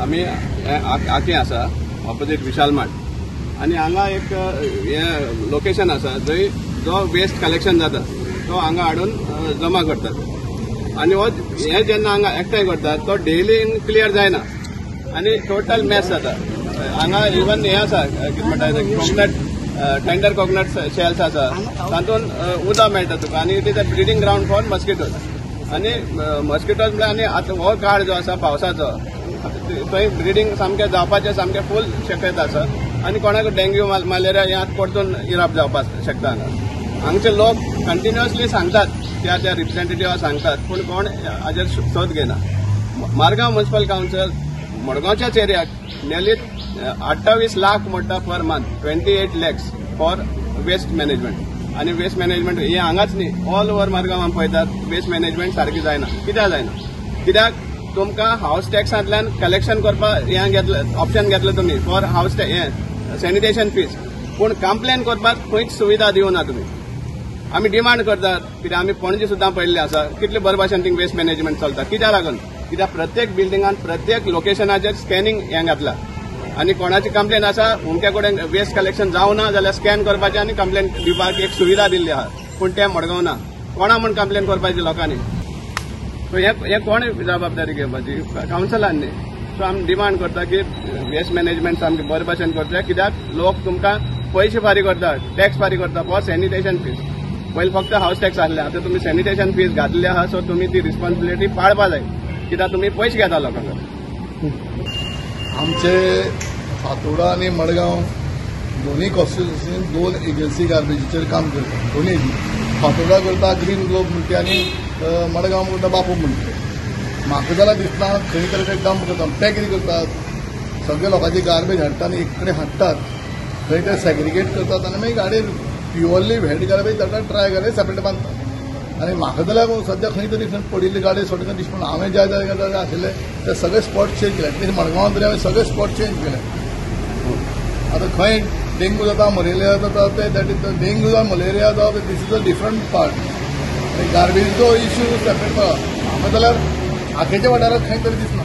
आमी आके आसा ऑपोजीट विशाल मार्ट आनी हांगा एक हें लोकेशन आसा जंय जो वेस्ट कलेक्शन जाता तो हांगा हाडून जमा करतात आनी हो हें जेन्ना हांगा एकठांय करतात तो डेली क्लियर जायना आनी टोटल मॅस जाता. हांगा इवन हें आसा कितें म्हणटा कोकोनट टेंडर कोकोनट शेल्स आसा तातूंत उदक मेळटा तुका आनी it is a breeding ground for mosquitoes. आनी मस्किटोज म्हळ्यार आनी आतां हो काळ जो आसा पावसाचो थंय ब्रिडींग सामकें जावपाचें सामकें फूल शक्यता आसा आनी कोणाक डेंग्यू मलेरिया हें आतां परतून इरप जावपाक शकता. हांगा हांगचे लोक कंटिन्युअसली सांगतात, त्या त्या रिप्रेझेंटेटिव्हा सांगतात, पूण कोण हाजेर सोद घेना. मारगांव म्युनिसिपल कावन्सिल मडगांवच्याच एरियाक नियरली 28 लाख म्हणटा per month, 28 lakhs for waste management. आनी वेस्ट मॅनेजमेंट हें हांगाच न्ही, ऑल ओवर मारगांव आमी पळयतात वेस्ट मॅनेजमेंट सारकी जायना. कित्याक जायना? कित्याक तुमकां हावस टॅक्सांतल्यान कलेक्शन करपाक हें घेतलें, ऑप्शन घेतलें तुमी फॉर हावस हें सॅनिटेशन फीज, पूण कंप्लेन करपाक खंयच सुविधा दिवना तुमी. आमी डिमांड करतात कित्याक आमी पणजे सुद्दां पळयल्लें आसा कितले बरे भाशेन थिंग वेस्ट मॅनेजमेंट चलता. कित्याक लागून? कित्याक प्रत्येक बिल्डिंगान प्रत्येक लोकेशनाचेर स्कॅनिंग हें घातलां आनी कोणाची कंप्लेन आसा उमक्या कडेन वेस्ट कलेक्शन जावना जाल्यार स्कॅन करपाचें आनी कंप्लेन दिवपाक एक सुविधा दिल्ली आसा, पूण तें मडगांव ना. कोणा म्हूण कंप्लेन करपाची लोकांनी? सो हें कोण जबाबदारी घेवपाची? कावन्सिलान न्ही. सो आमी डिमांड करता की वेस्ट मॅनेजमेंट सामकें बरे भाशेन करचें, कित्याक लोक तुमकां पयशे फारीक करता, टॅक्स फारीक करता फॉर सॅनिटेशन फीज. पयलीं फक्त हावस टॅक्स आसले, आतां तुमी सॅनिटेशन फीज घातली आसा, सो तुमी ती रिस्पॉन्सिबिलिटी पाळपा जाय, कित्याक तुमी पयशे घेता लोकांक. आमचे फातोडा आनी मडगांव दोनूय कॉन्स्टिट्युन्सीन दोन एजन्सी गार्बेजीचेर काम करता. दोनूय फातोडा करता ग्रीन ग्लोब म्हणटा आनी मडगांव म्हणटा बापू म्हणटा. म्हाका जाल्यार दिसना खंय तरी ते डंप करता. ते कितें करतात, सगळे लोकांची गार्बेज हाडटा आनी एक कडेन हाडटात, थंय ते सेग्रिगेट करतात आनी मागीर गाडयेर प्युअरली व्हेट गार्बेज धाडटात, ड्राय गार्बेज सेपरेट बांदतात. आनी म्हाका जाल्यार सद्या खंय तरी खंय पडिल्ली गाडी सोडून दिसता. पूण हांवें ज्या जाग्यार आशिल्ले ते सगळे स्पॉट चेंज केले. एटलीस्ट मडगांवां तरी हांवें सगळे स्पॉट चेंज केले. आतां खंय डेंग्यू जाता, मलेरिया जाता, ते that is dengue जावं मलेरिया जावं this is a different part. आनी गार्बेजीचो इश्यू सेपरेट. म्हाका जाल्यार आखेच्या वाठारांत खंय तरी दिसना.